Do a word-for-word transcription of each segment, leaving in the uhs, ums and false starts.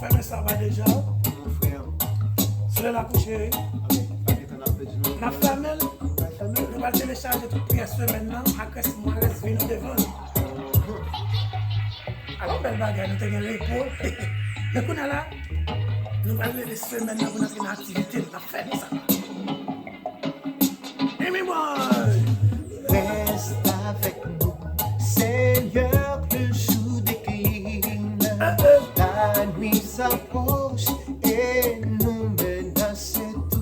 Fèmen sa va deja. Solèy la kouche, wi. N ap fèmen l. Nou pral telechaje tout pyès semèn nan ak rès mwa, rès vi nou devan nou. Alò, bèl bagay, nou te gen repo. Men kounye a la, nou pral rele semèn nan pou n antre nan aktivite, n ap fèmen sa. Emi boy! Reste avec nous, Seigneur, le jour décline, la nuit s'approche et nous menace tous.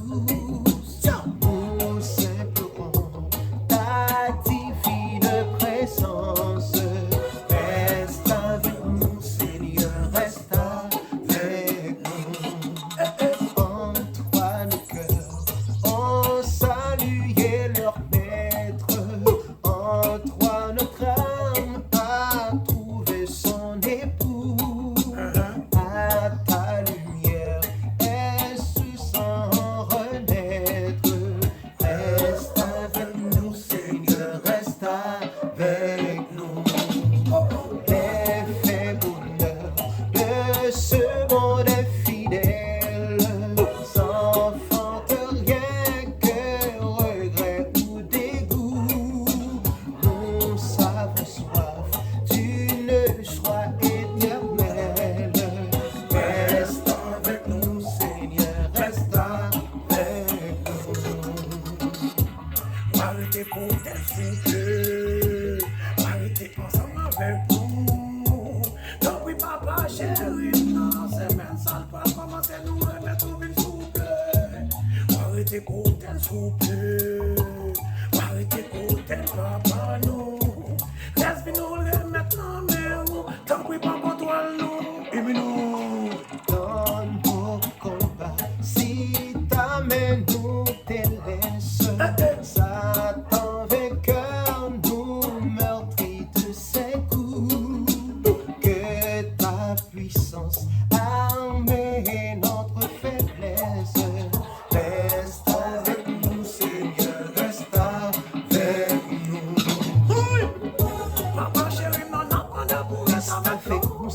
Nous implorons ta divine présence. Reste avec nous, Seigneur, reste avec nous. En toi nos cœurs ont salué leur maître. En toi notre âme a trouvé son époux. À ta lumière est-ce sans renaître. Reste avec nous, Seigneur, reste avec nous. Les faits bonheurs de ce monde est fidèle, sans faute, rien que regret ou dégoût. Nous avons soif d'une joie éternelle. Reste avec nous, Seigneur, reste avec nous. Pa rete kote l souple. Pa rete ansanm avèk nou. Tanpri papa cheri m nan, semèn sa l pral kòmanse, nou renmen tou vin souple. Pa rete kote l souple. Pa rete kote l papa nou. Rès vi nou renmèt nan men ou. Tanpri pran kontwòl nou. Emi nou. Dans nos combats, si ta main nous délaisse, Satan vainqueur nous meurtrit de ses coups. Que ta puissance armer notre faiblesse. Reste avec nous, Seigneur, reste avec nous. Papa cheri m nan, n ap mande pou rès avèk nou.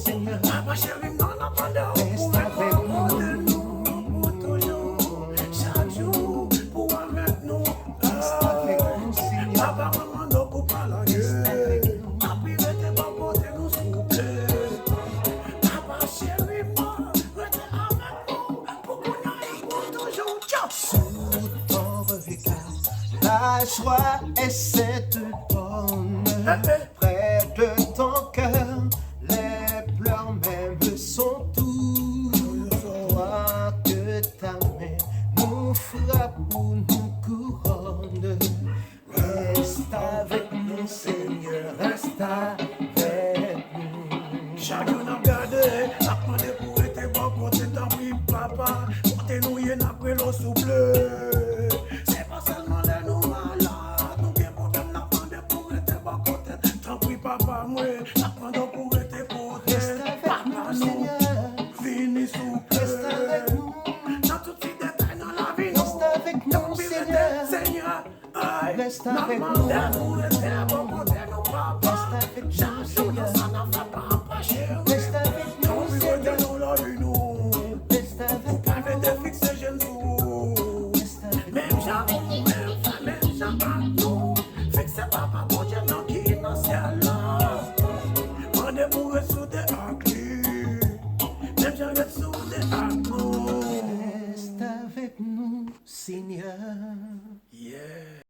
Papa cheri m nan, n ap mande w pou rete bò kote nou pou toujou. Chak jou pou avèk nou. Papa mwen mande w pou pa lage. Tanpri rete bò kote nou souple. Papa cheri m nan, rete avèk nou. Pou kounye a e pou toujou. Tchao. Sous ton regard, la joie est cette borne. Près de ton cœur, les pleurs même sont tout. Toi que ta main nous frappe ou nous couronne. Reste avec nous, Seigneur, reste avec nous. Chak jou n ap gade, n ap mande pou rete bò kote, tanpri papa, kote nou ye n ap rele w souple. Se pa sèlman lè nou malad, nou gen pwoblèm, n ap mande pou rete bò kote, tanpri papa mwen, n ap mande w pou rete kote. Papa nou, vini souple. Nan tout ti detay nan lavi nou, tanpri rete, Senyè. Ay, n ap mande pou rete bò kote nou, papa. Chak jou nan sa n ap fè, papa cheri. Tanpri rete nan lavi nou. Ou pa mete fikse je n sou ou. Menm jan ou menm fè menm jan ak nou. Fikse papa Bondye nan ki nan syèl la. Mande pou ret sou de ak li. Menm jan ret sou de ak nou. Reste avec nous, Seigneur. Yeah.